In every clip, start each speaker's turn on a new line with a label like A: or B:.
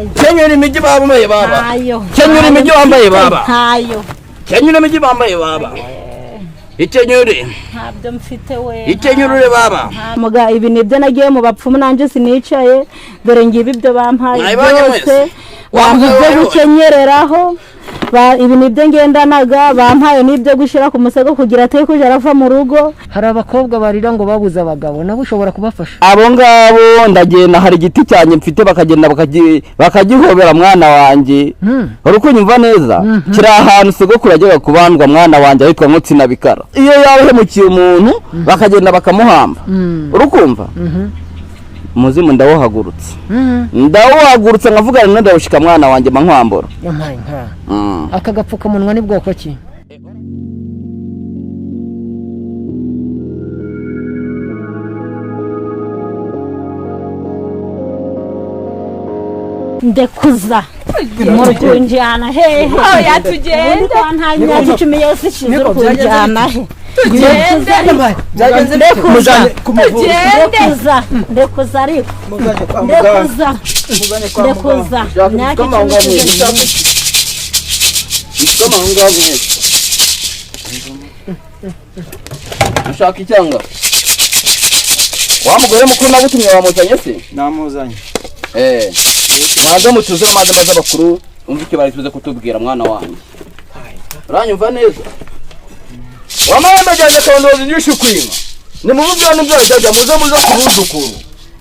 A: Kenyera imijyi bambaye baba. Kenyera imijyi wambaye baba.
B: Ntayo.
A: Kenyera imijyi bambaye baba. Ikenyure.
B: Ntabyo mfite we.
A: Ikenyurure baba.
B: Muga ibi nibyo nagiye mu bapfumu nanje sinicaye, dore ngibi ibyo bampaye byose. Bampa ibyo gukenyereraho, ibi nibyo ngendanaga, bampaye n'ibyo gushyira ku musego kugira ate kuja arava mu rugo.
C: Hari abakobwa barira ngo babuze abagabo, nabo ushobora kubafasha.
A: Abo ngabo ndagenda hari igiti cyanjye mfite bakagenda bakagihobera mwana wanjye. Uri kunyumva neza? Kiri ahantu sogokuru yajyaga kubandwa mwana wanjye ahitwa Nkutsina Bikara. Iyo yahemukiye umuntu bakagenda bakamuhamba. Uri kumva? Muzimu ndawuhagurutse. Ndawuhagurutse nkavuga nti ndawushika mwana wanjye mankwambura.
C: Yampaye nka. Aka gapfukamunwa ni bwoko ki?
B: Ndekuza murkunjyana hehe?
D: Oya tugende.
B: Nta myaka 10 yose ishize urkunjyana he?
D: Tugende.
B: Ndekuza, ndekuza ariko. Ndekuza. Ndekuza. Imyaka 10 ishize.
A: Ushaka icyanga? Wa mugore mukuru nagutumye wamuzanye se?
E: Namuzanye.
A: Mwaza mutuze amazi maze abakuru umva icyo bari tuze kutubwira mwana wanjye. Uranyumva neza? Wamahembe ajyanye akabandozi nyinshi kwima. Ni mu byo nibyo ajya muze muze kubuzukuru.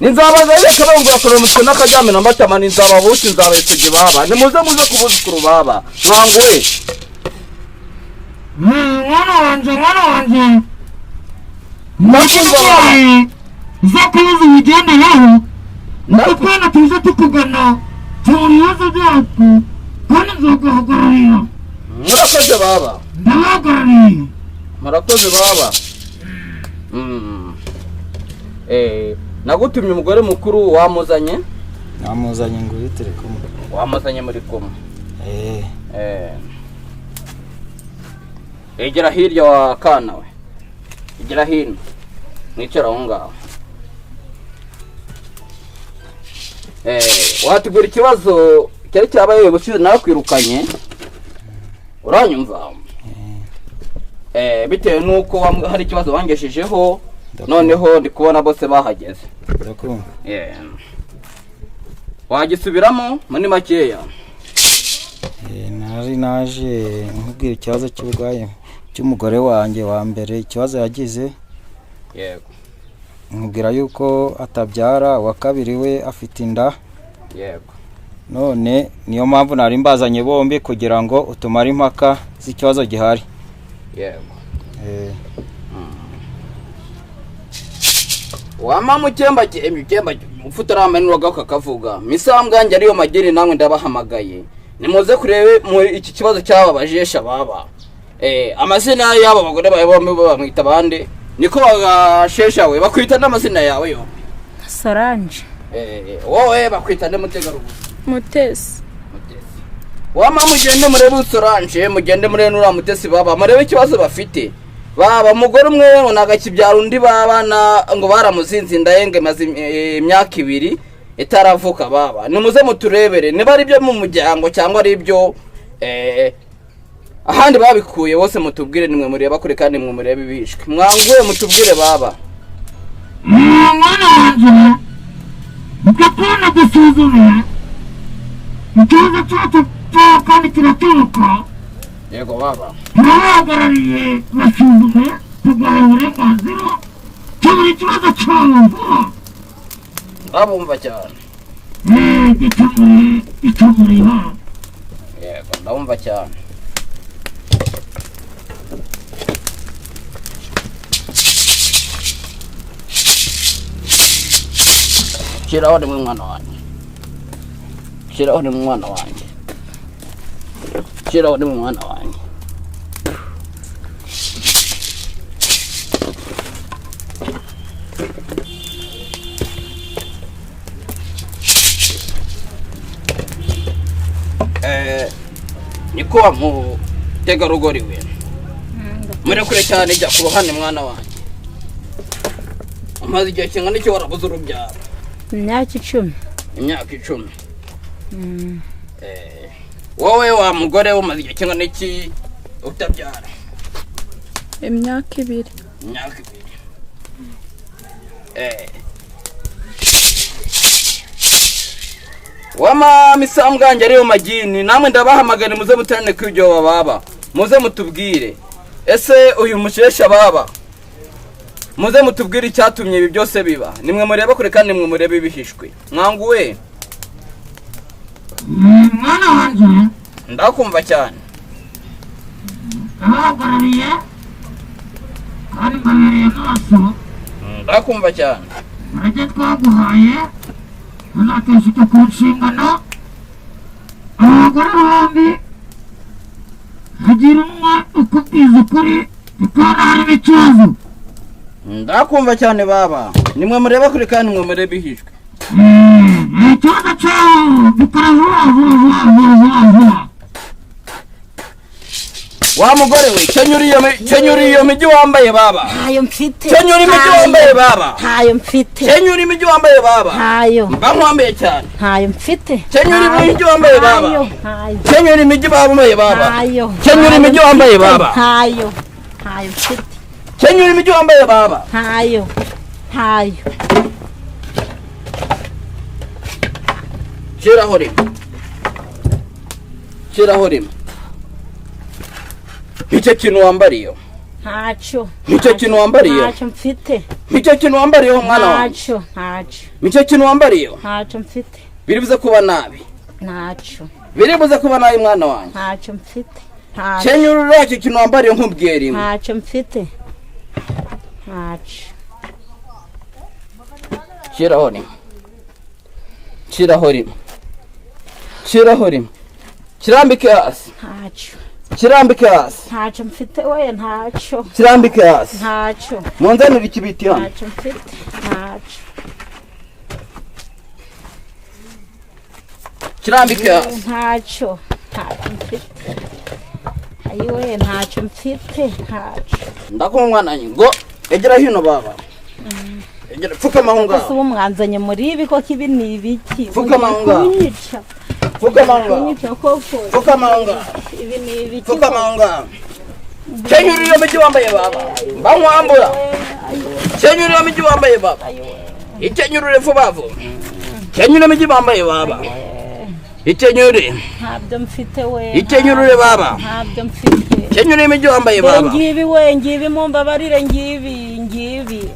A: Ninzabaza reka bangura kora mutwe n'akajyamena mbatama ninzababushi nzabetege baba. Ni muze muze kubuzukuru baba. Mwanguwe.
F: Mwana wanjye, mwana wanjye. Mwana zakubuza ubugendereho. Natwe tuze tukugana tubona ibibazo byacu kandi nzaguhagararira.
A: Murakoze baba.
F: Ndabahagarariye.
A: Murakoze baba. Nagutumye umugore mukuru wamuzanye?
E: Namuzanye ngo turi kumwe.
A: Wamuzanye muri kumwe. Egera hirya wa kana we. Egera hino. Mwicara aho ngaho. Watugura ikibazo cyari cyabaye ubushize nakwirukanye. Uranyumva? Bitewe nuko hari ikibazo wangeshejeho noneho ndi kubona bose bahageze.
E: Ndakumva.
A: Wagisubiramo muri makeya.
E: Nari naje nkubwira ikibazo cy'uburwayi cy'umugore wanjye wa mbere, ikibazo yagize.
A: Yego.
E: Nkubwira yuko atabyara, wa kabiri we afite inda.
A: Yego.
E: None niyo mpamvu nari mbazanye bombi kugira ngo utumare impaka z'ikibazo gihari.
A: Yego. Wama mukemba mukemba mfutaramenurwaga kakavuga misambwanjye ariyo magiri namwe ndabahamagaye. Nimuze kurebe muri iki kibazo cyababajesha baba. Amazina y'abo bagore bawe bombi bamwita bande? Niko bagashesha we bakwita n'amazina yawe yo.
B: Solange.
A: Wowe bakwita nde mutegarugori?
D: Mutesi.
A: Mutesi. Wama mugende murebe Solange, mugende murebe nura Mutesi baba, murebe ikibazo bafite. Baba mugore umwe ngo nagakibyara undi baba na ngo baramuzinze inda maze imyaka 2 itaravuka baba. Nimuze muturebere niba ari byo mu muryango cyangwa ari byo ahandi babikuye bose mutubwire, nimwe mureba kure kandi nimwe murebe ibishwe. Mwanguye mutubwire baba.
F: Mwana wanjye, mukapana gusuzume ikibazo cyacu kandi kiraturuka.
A: Yego baba.
F: Turabahagarariye basuzume tugaha uburenganzira tubura ikibazo cyawe vuba.
A: Ndabumva cyane.
F: Gikemure gikemure baba.
A: Yego ndabumva cyane. Shiraho ni mwana wanjye. Shiraho ni mwana wanjye. Shiraho ni mwana wanjye. Niko mutegarugori we. Muri kure cyane jya ku ruhande mwana wanjye. Amaze igihe kingana iki warabuze urubyaro?
B: Imyaka 10.
A: Imyaka 10. Wowe wa mugore umaze igihe kingana iki utabyara?
D: Imyaka 2.
A: Imyaka 2. Wama misambwange ariyo magini, namwe ndabahamagara muze muterane ku ibyo baba, muze mutubwire ese uyu mushesha baba, muze mutubwire icyatumye ibi byose biba. Nimwe mureba kure kandi nimwe murebe ibihishwe. Mwanguwe
F: Mwana wanjye,
A: ndakumva cyane.
F: Abahagarariye kandi mbabereye amaso.
A: Ndakumva cyane.
F: Mureke twaguhaye tuzateshuka ku nshingano. Abagore bombi hagira umwe ukubwiza ukuri ukabona harimo ikibazo.
A: Ndakumva cyane baba, nimwe mureba kure kandi nimwe murebe ihishwe.
F: Ikibazo cyawe bikora vuba vuba vuba vuba vuba.
A: Wa mugore we, kenyura iyo migi wambaye baba.
B: Ntayo mfite.
A: Kenyura imigi wambaye baba.
B: Ntayo mfite.
A: Kenyura imigi wambaye baba.
B: Ntayo.
A: Mba nkwambaye cyane.
B: Ntayo mfite.
A: Kenyura imigi wambaye baba.
B: Ntayo.
A: Kenyura imigi wambaye baba.
B: Ntayo.
A: Kenyura imigi wambaye baba.
B: Ntayo. Ntayo mfite.
A: Kenyura imigi wambaye baba.
B: Ntayo. Ntayo.
A: Shiraho rimwe. Shiraho rimwe. Icyo kintu wambariye.
B: Ntacyo.
A: Icyo kintu wambariye.
B: Ntacyo mfite.
A: Icyo kintu wambariyeho mwana wanjye.
B: Ntacyo. Ntacyo.
A: Icyo kintu wambariyeho.
B: Ntacyo mfite.
A: Biribuze kuba nabi.
B: Ntacyo.
A: Biribuze kuba nabi mwana wanjye.
B: Ntacyo mfite. Ntacyo.
A: Kenyurura icyo kintu wambariye nkubwiye rimwe.
B: Ntacyo mfite. Ntacyo.
A: Shiraho rimwe. Shiraho rimwe. Shiraho rimwe. Kirambike hasi.
B: Ntacyo.
A: Kirambike hasi.
B: Ntacyo mfite we, ntacyo.
A: Kirambike hasi.
B: Ntacyo.
A: Munzanire ikibiti hano.
B: Ntacyo mfite. Ntacyo.
A: Kirambike hasi.
B: Ntacyo. Ntacyo mfite. Ayiwe, ntacyo mfite. Ntacyo.
A: Ndakumva mwana ngo egera hino baba. Egera, pfukama aho ngaho.
B: Ese ubu mwanzanye muri ibi koko ibi ni ibiki?
A: Pfukama aho ngaho.
B: Kunyica.
A: Pfukama aho ngaho.
B: Kunyica koko.
A: Pfukama aho ngaho.
B: Ibi ni ibiki?
A: Pfukama aho ngaho. Kenyura iyo migi wambaye baba. Mba nkwambura. Kenyura iyo migi wambaye baba. Ikenyurure vuba vuba. Kenyura imigi wambaye baba. Ikenyure.
B: Ntabyo mfite we.
A: Ikenyurure baba.
B: Ntabyo mfite.
A: Kenyura imigi wambaye baba.
B: Ngibi we, ngibi mumbabarire, ngibi, ngibi.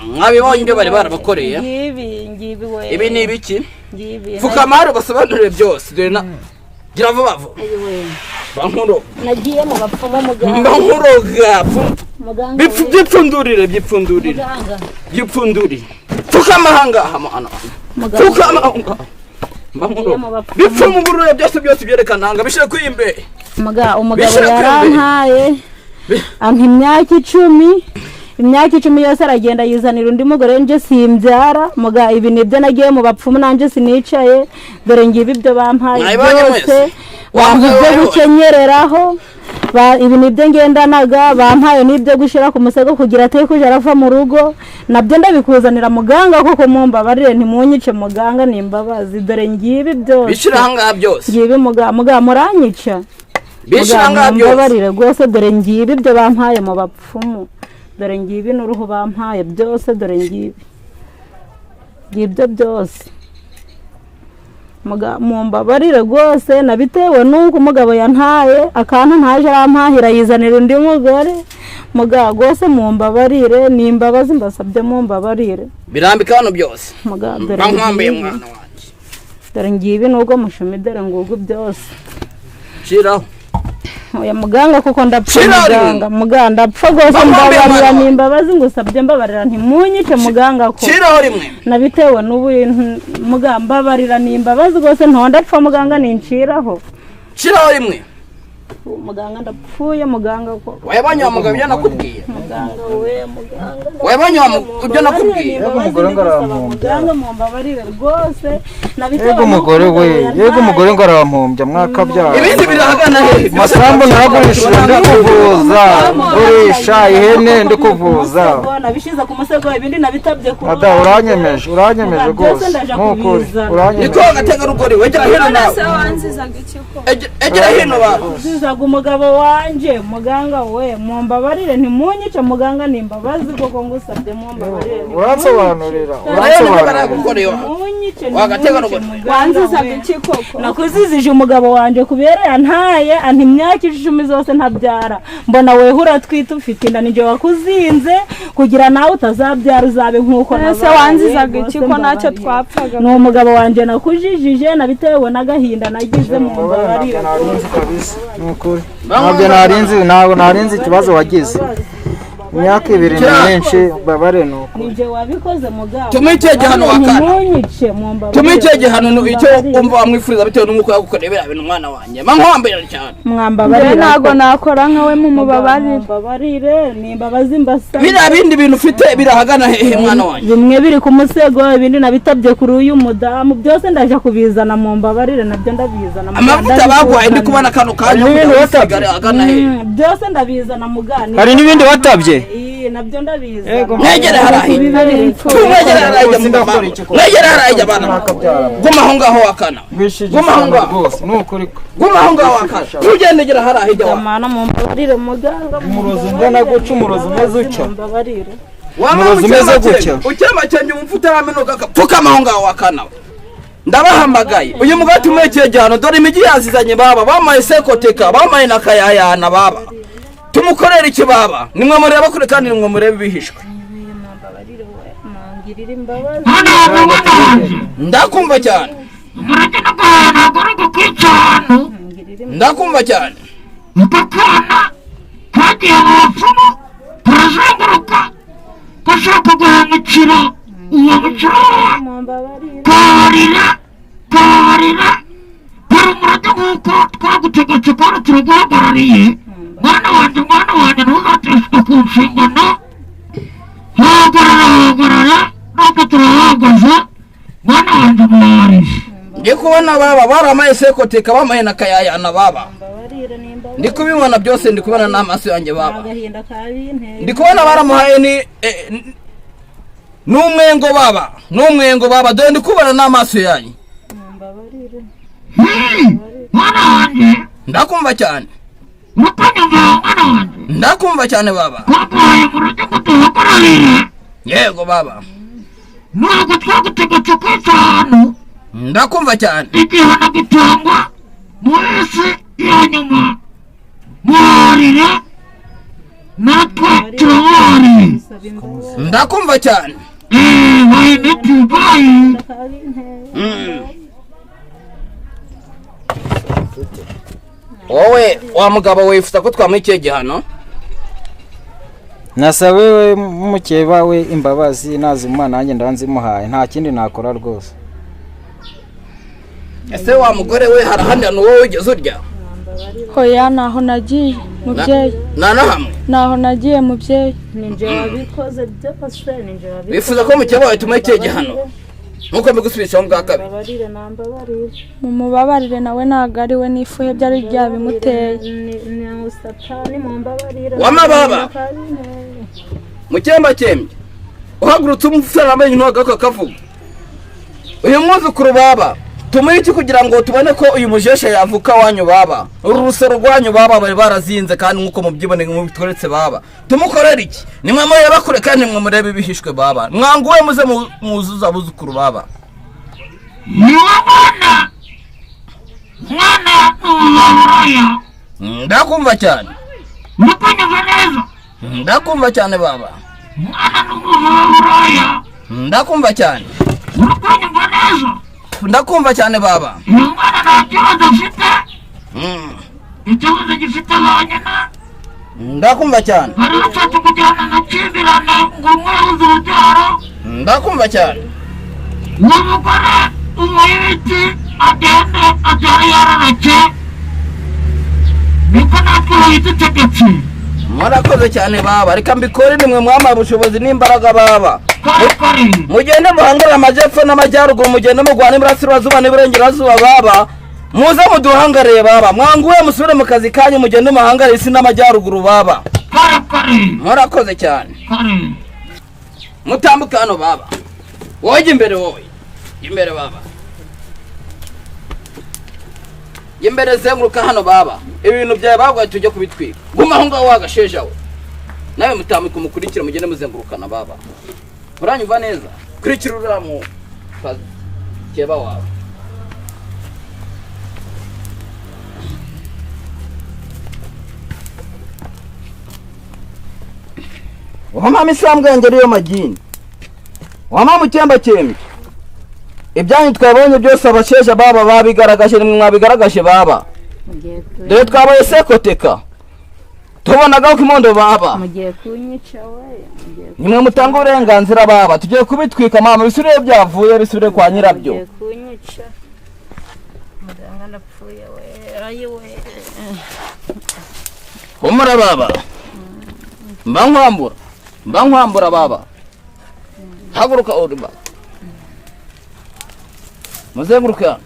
A: Mwabibonye ibyo bari barabakoreye.
B: Ngibi, ngibi we.
A: Ibi ni ibiki?
B: Ngibi.
A: Pfukama hano basobanurire byose. Dore na gira vuba vuba. Bankuro.
B: Nagiye mu bapfumu muganga.
A: Mbankuroga.
B: Muganga.
A: Byipfundurire, byipfundurire. Byipfundurire. Pfukama ahangaha mwana. Pfukama ahangaha. Mbankuroga. Bipfumugurure byose byose byerekana hanga bishire kwimbe.
B: Umugabo yarantaye. Ampa imyaka 10. Imyaka 10 yose aragenda yizanira undi mugore nje simbyara. Muga ibi nibyo nagiye mu bapfumu nanje sinicaye. Dore ngibi ibyo bampaye byose. Bamvuze gukenyereraho. Ibi nibyo ngendanaga, bampaye n'ibyo gushira ku musego kugira ate kuja arava mu rugo. Nabyo ndabikuzanira muganga koko mumbabarire ntimunyice muganga nimbabazi. Dore ngibi byose.
A: Bishira ahangaha byose.
B: Ngibi muga muranyica.
A: Bishira ahangaha byose.
B: Mumbabarire rwose dore ngibi ibyo bampaye mu bapfumu. Dore ngibi n'uruhu bampaye byose, dore ngibi. Ngibyo byose. Mumbabarire rwose nabitewe nuko umugabo yantaye akantu ntaje arampahira yizanira undi mugore. Muga rwose mumbabarire, ni imbabazi mbasabye mumbabarire.
A: Birambika hano byose.
B: Muga dore
A: nkwambaye mwana wanjye.
B: Dore ngibi nubwo mushumi dore ngugu byose.
A: Shiraho.
B: Oya muganga kuko ndapfa muganga, muganga ndapfa rwose mbabarira, ni imbabazi ngusabye mbabarira ntimunyice muganga ko.
A: Shiraho rimwe.
B: Nabitewe n'ubintu muganga mbabarira ni imbabazi rwose ntonda ndapfa muganga ninciraho.
A: Shiraho rimwe.
B: Muganga ndapfuye muganga ko.
A: Wayabonye wa mugabo ibyo nakubwiye?
B: Muganga we, muganga.
A: Wayabonye wa ibyo nakubwiye?
E: Yego umugore ngo arampombya.
B: Muganga mumbabarire rwose. Nabitewe
E: Yego umugore we, yego umugore ngo arampombya mwakabyara.
A: Ibindi birahagana hehe?
E: Masambu naragurishije ndi kuvuza, ngurisha ihene ndi kuvuza.
B: Nabishize ku musego, ibindi nabitabye ku.
E: Mada uranyemeje, uranyemeje rwose. Nukuri, uranyemeje.
A: Niko agategarugori wegera hino nawe.
D: Se wanzizaga iki ko?
A: Egera hino baba.
B: Nzizaga umugabo wanje muganga we, mumbabarire ntimunyice muganga, ni imbabazi koko ngusabye mumbabarire.
E: Uransobanurira,
A: Nayo
E: uransobanurira.
A: baragukoreye wa.
B: Ntimunyice.
A: Wagategarugori.
D: Wanzizaga iki koko?
B: Nakuzizije umugabo wanje kubera yantaye anti imyaka 10 zose ntabyara, mbona weho uratwite ufite inda, ninjye wakuzinze kugira nawe utazabyara uzabe nkuko
D: Ese
B: nabaye.
D: wanzizaga iki ko ntacyo
B: Mbabarire.
D: twapfaga?
B: Ni umugabo wanje nakujijije nabitewe n'agahinda nagize, mumbabarire.
E: Ntabwo narinzi kabisa, nukuri. Ntabyo narinzi, ntabwo narinzi ikibazo wagize. Imyaka 2 ni myinshi, babare nuko.
B: Ninjye wabikoze mugabo.
A: Tumuhe ikihe gihano wakana?
B: Ntimunyice mumbabarire.
A: Tumuhe ikihe gihano icyo umva wamwifuriza bitewe n'uko yagukoreye biriya bintu mwana wanjye? Mankwambira cyane.
B: Mwambabarire.
D: Njye ntabwo nakora nkawe mumubabarire.
B: Mumbabarire, ni imbabazi mbasaba.
A: Biriya bindi bintu ufite birahagana hehe mwana wanjye?
B: Bimwe biri ku musego, ibindi nabitabye kuri uyu mudamu, byose ndaje kubizana mumbabarire, nabyo ndabizana.
A: Amavuta baguhaye ndi kubona kano kanya
E: Hari n'ibindi watabye?
A: ahagana hehe?
B: Byose ndabizana mugani.
E: Hari n'ibindi watabye?
B: Nabyo ndabizana.
A: Mwegere hariya. Tumwegere hariya mugabo. Mwegere hariya bana. Guma aho ngaho wakana. Guma aho ngaho.
E: Rwose, nukuri.
A: Guma aho ngaho wakana. Tugendegera hariya hirya wa.
B: Mana mumbabarire muganga.
E: Umurozi ungana gutya, umurozi umeze utya.
B: Mumbabarire.
E: Umurozi umeze gutya.
A: Ukema cyenge umupfu utaramenuka pfukama aho ngaho wakana. Ndabahamagaye uyu mugabo tumuhe ikihe gihano? Dore imijyi yazizanye baba, bamaye sekoteka, bamaye na kayayana baba. Tumukorere iki baba? Nimwe mureba kure kandi nimwe mureba ibihishwe.
B: Mumbabarire we, mungirire imbabazi.
F: Mwana wanjye, mwana wanjye.
A: Ndakumva cyane.
F: Umurage n'agahaye ntabwo ari ugukwica abantu.
A: Ndakumva cyane.
F: Aka kana kagiye mu bapfumu karazenguruka gashaka guhemukira uwo mukira wawe.
B: Mumbabarire.
F: Kabarira, kabarira, kora umurage nk'uko twagutegetse kandi turaguhagarariye. Mwana wanjye, mwana wanjye, ntuzateshwe ku nshingano. Hagarara, hagarara, natwe turahagaze. Mwana wanjye, mubabarire.
A: Ndi kubona baba baramaye sekoteka, bamaye na kayayana baba.
B: Mumbabarire ni imbabazi.
A: Ndi kubibona byose, ndi kubona n'amaso yanjye baba.
B: Agahinda kabinteye.
A: Ndi kubona baramuhaye ni n'umwengo baba, n'umwengo baba, dore ndi kubona n'amaso yanyu.
B: Mumbabarire.
F: Hey, mwana wanjye.
A: Ndakumva cyane.
F: Mutanyumva mwana wanjye?
A: Ndakumva cyane baba.
F: Twaguhaye umurage ngo duhagararire.
A: Yego baba.
F: Ntabwo twagutegetse kwica ahantu.
A: Ndakumva cyane.
F: Igihano gitangwa mu isi ya nyuma. Muharire, natwe turabahariye.
B: Saba imbabazi.
A: Ndakumva cyane.
F: Bayi imiti, bayi.
B: Kabinteye.
A: Wowe wa mugabo wifuza ko twamuha ikihe gihano?
E: Nasabe we mukeba we imbabazi, nazimuha nanjye ndanzimuhaye, nta kindi nakora rwose.
A: Ese wa mugore we, hari ahandi hantu wowe wigeze urya?
D: Hoya, ntaho nagiye mubyeyi.
A: Nta na hamwe?
D: Ntaho nagiye mubyeyi.
B: Ninjye wabikoze byose, ninjye wabikoze.
A: Wifuza ko mukeba wawe tumuha ikihe gihano nkuko mbigusubizaho bwa kabiri?
B: Mumbabarire, nambabarire.
D: Mumubabarire nawe ntabwo ari we n'ifuhe byari byabimuteye.
B: Ni satani, mumbabarire.
A: Wamababa.
B: Kabinteye.
A: Mukembakembye uhagurutse umusore amenyo ntuhagaruka akavuga uyu mwuzukuru baba, tumuhe iki kugira ngo tubone ko uyu mujesha yavuka wanyu baba? Uru rusoro rwanyu baba bari barazinze kandi nk'uko mubyiboneye mubitweretse baba, tumukorere iki? Nimwe mureba kure kandi nimwe murebe ibihishwe baba. Mwanguwe muze mwuzuze abuzukuru baba.
F: Niwe mwana, mwana ni umubaburaya.
A: Ndakumva cyane.
F: Mutanyumva neza?
A: Ndakumva cyane baba.
F: Mwana ni umubaburaya.
A: Ndakumva cyane.
F: Mutanyumva neza?
A: Ndakumva cyane baba.
F: Uyu mwana nta kibazo afite. Ikibazo gifite ba nyina.
A: Ndakumva cyane.
F: Bari bashatse kujyana amakimbirane ngo umwe yabuze urubyaro.
A: Ndakumva cyane.
F: Uwo mugore umuha ibiti agende abyare yororoke. Niko natwe wabidutegetse.
A: Murakoze cyane baba, reka mbikore, nimwe mwamara ubushobozi n'imbaraga baba.
F: Kare kare.
A: Mugende muhangare amajyepfo n'amajyaruguru, mugende murwane iburasirazuba n'iburengerazuba baba, muze muduhangarire baba, mwanguwe musubire mu kazi kanyu, mugende muhangare isi n'amajyaruguru baba.
F: Kare kare.
A: Murakoze cyane.
F: Kare.
A: Mutambuke hano baba, wowe jya imbere, wowe jya imbere baba, jya imbere, zenguruka hano baba, ibintu byawe bagwaye tujye kubitwika, guma aho ngaho wagasheja we, nawe mutambuke umukurikire, mugende muzengurukana baba. Uranyumva neza? Kurikira uriya mu keba wawe. Wamama isambwenge ariyo magini, wamama ukembakembye, ibyanyu twabonye byose abasheja baba babigaragaje, nimwe mwabigaragaje baba.
B: Mugiye
A: Dore twabaye sekoteka, tubonaga ko imondo baba.
B: Mugiye kunyica we, mugiye.
A: Nimwe mutanga uburenganzira baba, tugiye kubitwika mama, bisubire byavuye, bisubire kwa nyirabyo.
B: Mugiye kunyica muganga, ndapfuye we, ayi we.
A: Humura baba, mba nkwambura, mba nkwambura baba, haguruka uriba, muzenguruke hano,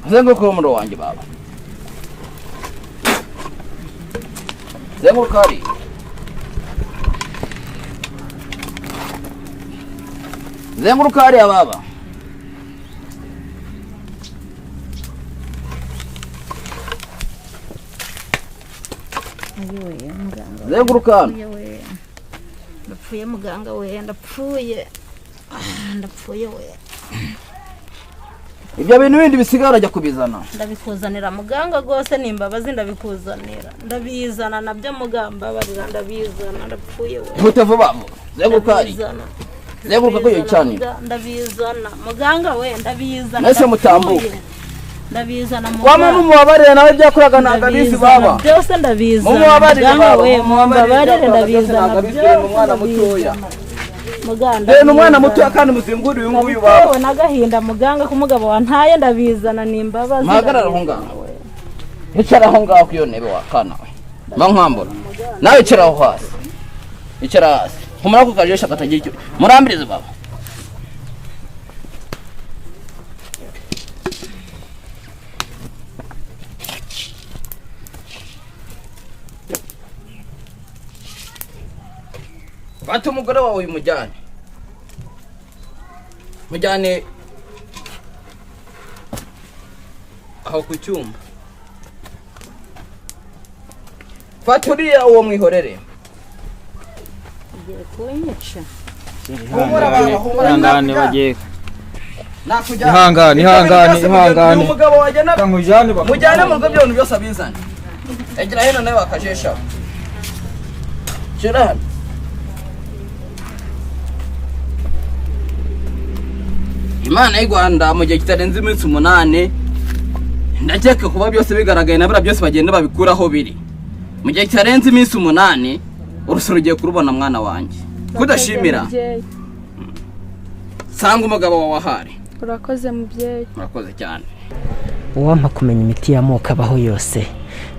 A: muzenguruke umuriro wanjye baba, zenguruka hariya, zenguruka hariya baba.
B: Ayi we muganga.
A: Zenguruka hano.
B: Ndapfuye we, ndapfuye muganga we, ndapfuye. Ah, ndapfuye we.
A: Ibyo bintu bindi bisigara ajya kubizana.
B: Ndabikuzanira muganga rwose, ni imbabazi, ndabikuzanira, ndabizana nabyo mugamba barira, ndabizana, ndapfuye we.
A: Ihute vuba vuba, zenguruka hariya.
B: Ndabizana.
A: Zenguruka kuri iyo
B: Ndabizana,
A: gicaniro.
B: Ndabizana muganga we, ndabizana.
A: Mwese
B: Ndapfuye.
A: mutambuke.
B: Ndabizana.
A: Wama mumubabarire nawe, ibyakoraga ntabwo abizi
B: Ndabizana,
A: baba.
B: byose ndabizana.
A: Mumubabarire
B: muganga
A: baba,
B: we,
A: mumubabarire,
B: mumbabarire.
A: ibyakoraga byose
B: Ndabizana
A: ntabwo abizi,
B: byose
A: ni umwana mutoya.
B: ndabizana. Muganga,
A: Dore ni umwana
B: ndabizana.
A: mutoya kandi muzingure uyu nguyu baba.
B: Ndabitewe n'agahinda muganga k'umugabo wantaye, ndabizana, ni imbabazi.
A: Muhagarare aho
B: Ndabizana
A: ngaho.
B: we.
A: Icara aho ngaho ku iyo ntebe wakana we, mba nkwambura nawe, icara aho hasi, icara hasi, humura ku kajesha katagira icyo murambirize baba. Fata umugore wawe uyimujyane, mujyane aho ku cyuma, fata uriya uwo mwihorere.
B: Ugiye kunyica.
A: Humura baba, humura.
E: Ihangane bagiye.
A: Nakujyana.
E: Ihangane, ihangane, ihangane.
A: Uyu mugabo wajyana
E: Nkujyane.
A: Mujyane mu rugo, ibyo bintu byose abizane. Egera hino nawe wakajisha, shyira hano. Imana y'u Rwanda mu gihe kitarenze iminsi 8, ndakeka kuba byose bigaragaye na biriya byose bagenda babikuraho biri mu gihe kitarenze iminsi 8, urusoro ugiye kurubona mwana wanjye kudashimira.
D: Mubyeyi.
A: Sanga umugabo wawe ahari.
D: Urakoze mubyeyi.
A: Murakoze cyane.
C: Uwampa kumenya imiti y'amoko abaho yose,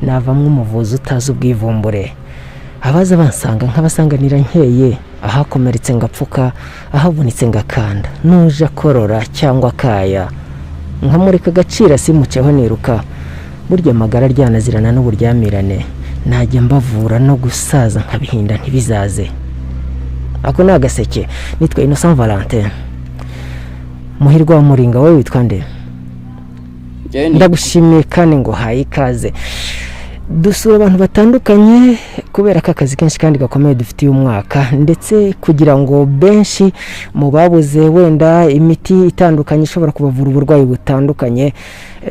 C: navamo umuvuzi utazi ubwivumbure, abaza bansanga nk'abasanganira nkeye, ahakomeretse ngapfuka, ahavunitse ngakanda, nuje akorora cyangwa akaya nkamureka agaciro, asimuceho niruka. Burya amagara aryanazirana n'uburyamirane, najya mbavura no gusaza nkabihinda ntibizaze. Ako ni agaseke. Nitwa Innocent Valentin Muhirwa wa Muringa. Wowe witwa nde? Ndagushimiye kandi ngo uhaye ikaze. Dusura abantu batandukanye kubera ko akazi kenshi kandi gakomeye dufitiye umwaka, ndetse kugira ngo benshi mu babuze wenda imiti itandukanye ishobora kubavura uburwayi butandukanye,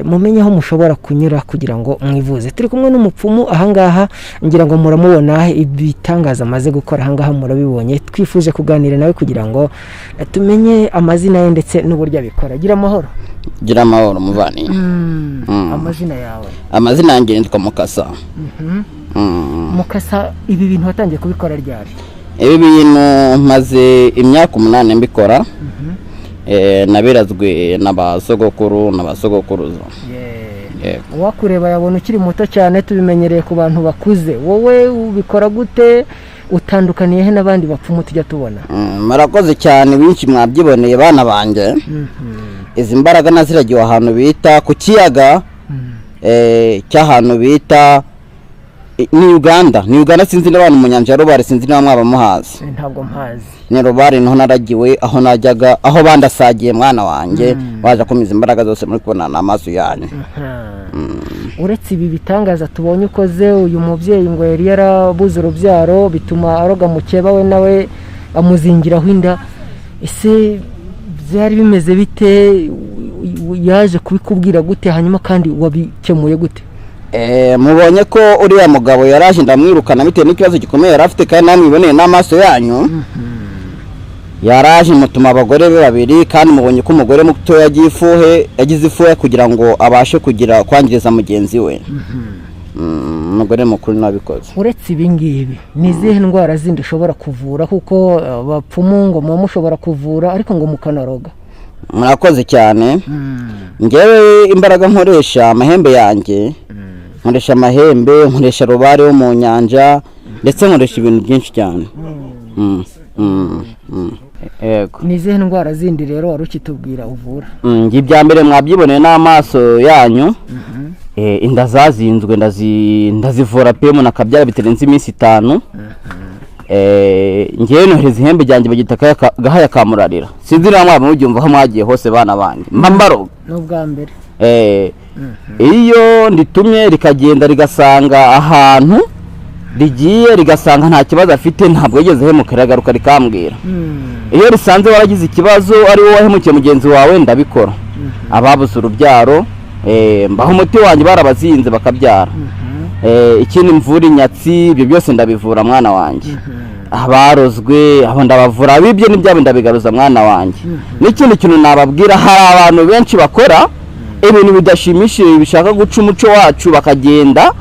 C: mumenye aho mushobora kunyura kugira ngo mwivuze. Turi kumwe n'umupfumu ahangaha, ngira ngo muramubona ibitangaza amaze gukora ahangaha, murabibonye. Twifuje kuganira nawe kugira ngo tumenye amazina ye ndetse n'uburyo abikora. Gira amahoro.
A: Gira amahoro muvandimwe.
C: Amazina yawe?
A: Amazina yanjye nitwa Mukasa.
C: Mukasa, ibi bintu watangiye kubikora ryari?
A: Ibi bintu maze imyaka 8 mbikora. Nabirazwe na ba sogokuru na ba sogokuruza. Yego.
C: Uwakureba yabona ukiri muto cyane, tubimenyereye ku bantu bakuze. Wowe ubikora gute? Utandukaniye he n'abandi bapfumu tujya tubona?
A: Murakoze cyane, benshi mwabyiboneye bana banjye. Izi mbaraga naziragiwe ahantu bita ku kiyaga, cy'ahantu bita ni Uganda, ni Uganda, sinzi n'abantu mu nyanja ya Rubare, sinzi niba mwaba muhazi.
C: Ntabwo mpazi.
A: Ni Rubare, niho naragiwe, aho najyaga, aho bandasagiye mwana wanjye, waje akomeza imbaraga zose muri kubona amaso yanyu.
C: Uretse ibi bitangaza tubonye ukoze, uyu mubyeyi ngo yari yarabuze urubyaro bituma aroga mukeba we, nawe amuzingiraho inda. Ese byari bimeze bite? Yaje kubikubwira gute? Hanyuma kandi wabikemuye gute?
A: Mubonye ko uriya mugabo yaraje ndamwirukana bitewe n'ikibazo gikomeye yari afite, kandi namwe mwiboneye n'amaso yanyu. Yaraje mutuma abagore be babiri, kandi mubonye ko umugore muto yagiye ifuhe, yagize ifuhe kugira ngo abashe kugira kwangiriza mugenzi we. Umugore mukuru nabikoze.
C: Uretse ibi ngibi, ni izihe ndwara zindi ushobora kuvura? Kuko abapfumu ngo muba mushobora kuvura ariko ngo mukanaroga.
A: Murakoze cyane. Ngewe imbaraga nkoresha amahembe yanjye, nkoresha amahembe, nkoresha rubare wo mu nyanja, ndetse nkoresha ibintu byinshi cyane. Yego.
C: Ni izihe ndwara zindi rero wari ukitubwira uvura?
A: Njye ibya mbere mwabyiboneye n'amaso yanyu. Inda zazinzwe ndazivura pe, umuntu akabyara bitarenze iminsi 5. Ngewe nohereza ihembe ryanjye bagita gahaya kamurarira, sinzi niba mwaba mubyumva aho mwagiye hose bana banjye, mba mbaroga.
C: Ni ubwa mbere.
A: Iyo nditumye rikagenda rigasanga ahantu rigiye, rigasanga nta kibazo afite, ntabwo yigeze ahemuka, riragaruka rikambwira. Iyo risanze waragize ikibazo, ari wowe wahemukiye mugenzi wawe, ndabikora. Ababuze urubyaro, mbaha umuti wanjye, barabazinze bakabyara. Ikindi mvura inyatsi, ibyo byose ndabivura mwana wanjye. Abarozwe abo ndabavura, abibye n'ibyabo ndabigaruza mwana wanjye. N'ikindi kintu nababwira, hari abantu benshi bakora ibintu bidashimishije, bishaka guca umuco wacu, bakagenda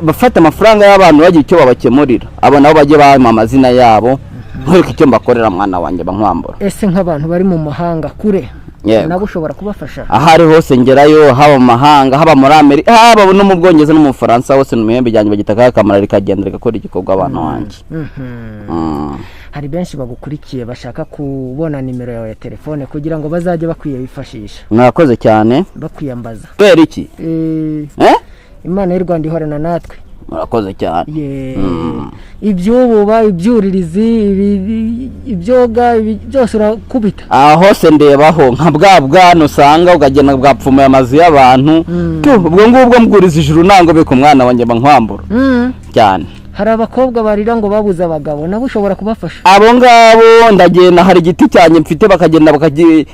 A: bafata amafaranga y'abantu bagira icyo babakemurira. Abo nabo bajye bampa amazina yabo, nkwereke icyo mbakorera mwana wanjye, bankwambura.
C: Ese nk'abantu bari mu mahanga kure,
A: Yego.
C: nabo ushobora kubafasha?
A: Aho ari hose ngerayo, haba mu mahanga, haba muri Amerika, haba no mu Bwongereza no mu Bufaransa, hose mu mihembe ryanjye bagita akamara rikagenda rigakora igikorwa abantu wanjye.
C: Hari benshi bagukurikiye bashaka kubona nimero yawe ya telefone kugira ngo bazajye bakwiye bifashisha.
A: Mwakoze cyane.
C: Bakwiyambaza.
A: Kubera iki?
C: Imana y'u Rwanda ihorana natwe.
A: Murakoze cyane.
C: Ibyububa, ibyuririzi, ibyoga, byose urakubita.
A: Aha hose ndebaho nka bwa bwana usanga ukagenda bwapfumuye amazu y'abantu. Ubwo ngubwo mbwuriza ijuru nangobeka umwana wanjye bankwambura cyane.
C: Hari abakobwa barira ngo babuze abagabo, nabo ushobora kubafasha?
A: Abo ngabo ndagenda, hari igiti cyanjye mfite, bakagenda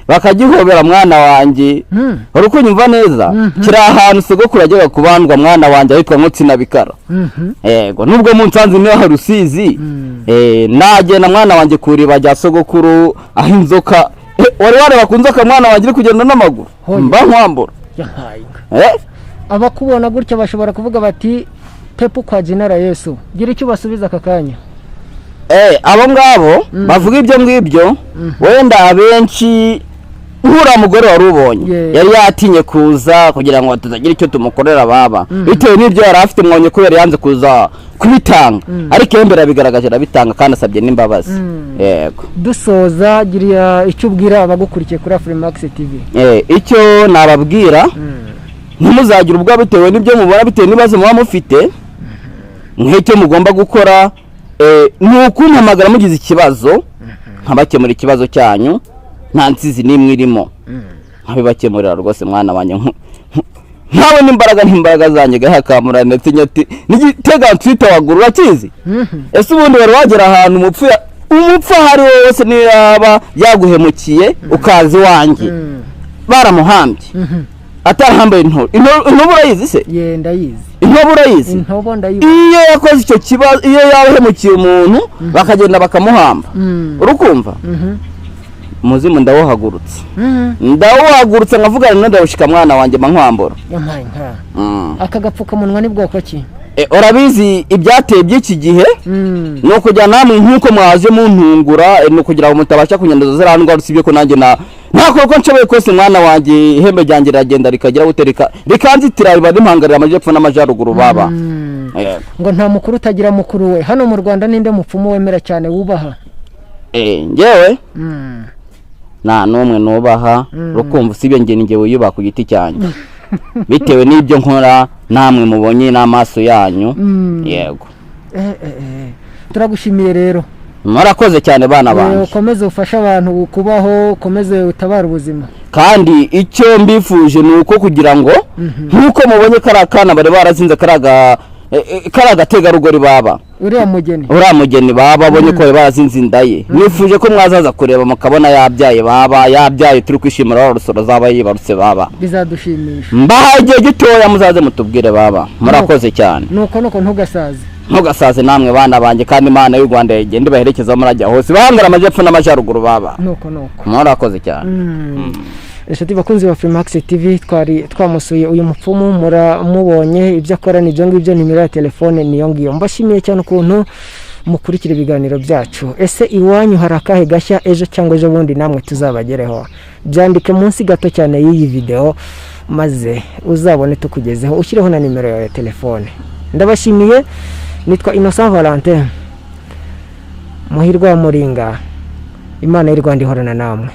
A: bakagihobera mwana wanjye. Uri kunyumva neza? Kiri ahantu sogokuru yajyaga kubandwa mwana wanjye, ahitwa Nkotsina Bikara. Yego, nubwo mu nsanze niho Rusizi, nagenda mwana wanjye ku iriba rya sogokuru, aho inzoka, wari wareba ku nzoka mwana wanjye iri kugenda n'amaguru, mba nkwambura.
C: Yampaye inka. Abakubona gutya bashobora kuvuga bati pepu kwa jinara Yesu, gira icyo ubasubiza aka kanya.
A: Abo ngabo bavuga ibyo ngibyo, wenda abenshi nk'uriya mugore wari ubonye yari yatinye kuza kugira ngo tutagira icyo tumukorera baba, bitewe n'ibyo yari afite, mwonye ko yari yanze kuza kubitanga, ariko iyo mbere yabigaragaje arabitanga kandi asabye n'imbabazi. Yego.
C: Dusoza, gira icyo ubwira abagukurikiye kuri Afrimax TV.
A: Icyo nababwira, ntimuzagire ubwoba bitewe n'ibyo mubona, bitewe n'ibibazo muba mufite. Nk'icyo mugomba gukora ni ukumpamagara mugize ikibazo, nkabakemura ikibazo cyanyu, nta nsizi n'imwe irimo, nkabibakemurira rwose mwana wanjye. Nkawe n'imbaraga n'imbaraga zanjye gahakamura ndetse nyati n'igitega nswita waguru urakizi. Ese ubundi wari wagera ahantu umupfu umupfu aho ari we wese niyo yaba yaguhemukiye ukaza iwanjye baramuhambye atarahambaye intobo, intobo urayizi se?
C: Ye, ndayizi.
A: Intobo urayizi?
C: Intobo ndayizi.
A: Iyo yakoze icyo kibazo, iyo yahemukiye umuntu bakagenda bakamuhamba, urukumva umuzimu ndawuhagurutse, ndawuhagurutse nkavugana na ndawushika mwana wanjye mankwambura.
C: Yampaye inka. Aka gapfukamunwa ni bwoko ki?
A: Urabizi ibyateye by'iki gihe ni ukujya namwe nk'uko mwaje muntungura, ni ukugira ngo mutabasha kunyanduza ziriya ndwara. Usibye ko nanjye na ntakora uko nshoboye kose, mwana wanjye, ihembe ryanjye riragenda rikagira gute, rikanzitira, riba rimpangarira amajyepfo n'amajyaruguru baba. Yego.
C: Ngo nta mukuru utagira mukuru we. Hano mu Rwanda ninde mupfumu wemera cyane, wubaha?
A: Njyewe nta n'umwe nubaha, rukumva, usibye njye, ni njye wiyubaha ku giti cyanjye bitewe n'ibyo nkora namwe mubonye n'amaso yanyu, yego.
C: Turagushimiye rero.
A: Murakoze cyane, bana banjye.
C: Ukomeze ufashe abantu kubaho, ukomeze utabare ubuzima.
A: Kandi icyo mbifuje ni uko kugira ngo nk'uko mubonye kariya kana bari barazinze, kariya gategarugori baba,
C: uriya mugeni,
A: uriya mugeni baba, babonye ko bari barazinze inda ye, nifuje ko mwazaza kureba mukabona yabyaye baba, yabyaye, turi kwishimira wa rusoro zaba yibarutse baba.
C: Bizadushimisha.
A: Mbahaye igihe gitoya, muzaze mutubwire baba. Murakoze cyane.
C: Nuko ntugasaze.
A: Ntugasaze namwe, bana banjye, kandi Imana y'u Rwanda igenda ibaherekeza aho murajya hose, bahangara amajyepfo n'amajyaruguru baba.
C: Nuko.
A: Murakoze cyane.
C: Inshuti bakunzi ba Freemax TV, twari twamusuye uyu mupfumu, muramubonye, ibyo akora ni ibyo ngibyo, nimero ya telefone niyo ngiyo. Mbashimiye cyane ukuntu mukurikira ibiganiro byacu. Ese iwanyu hari akahe gashya ejo cyangwa ejo bundi namwe tuzabagereho? Byandike munsi gato cyane y'iyi video, maze uzabone tukugezeho, ushyireho na nimero yawe ya telefone. Ndabashimiye, nitwa Innocent Valentin Muhirwa wa Muringa. Imana y'u Rwanda ihorana namwe.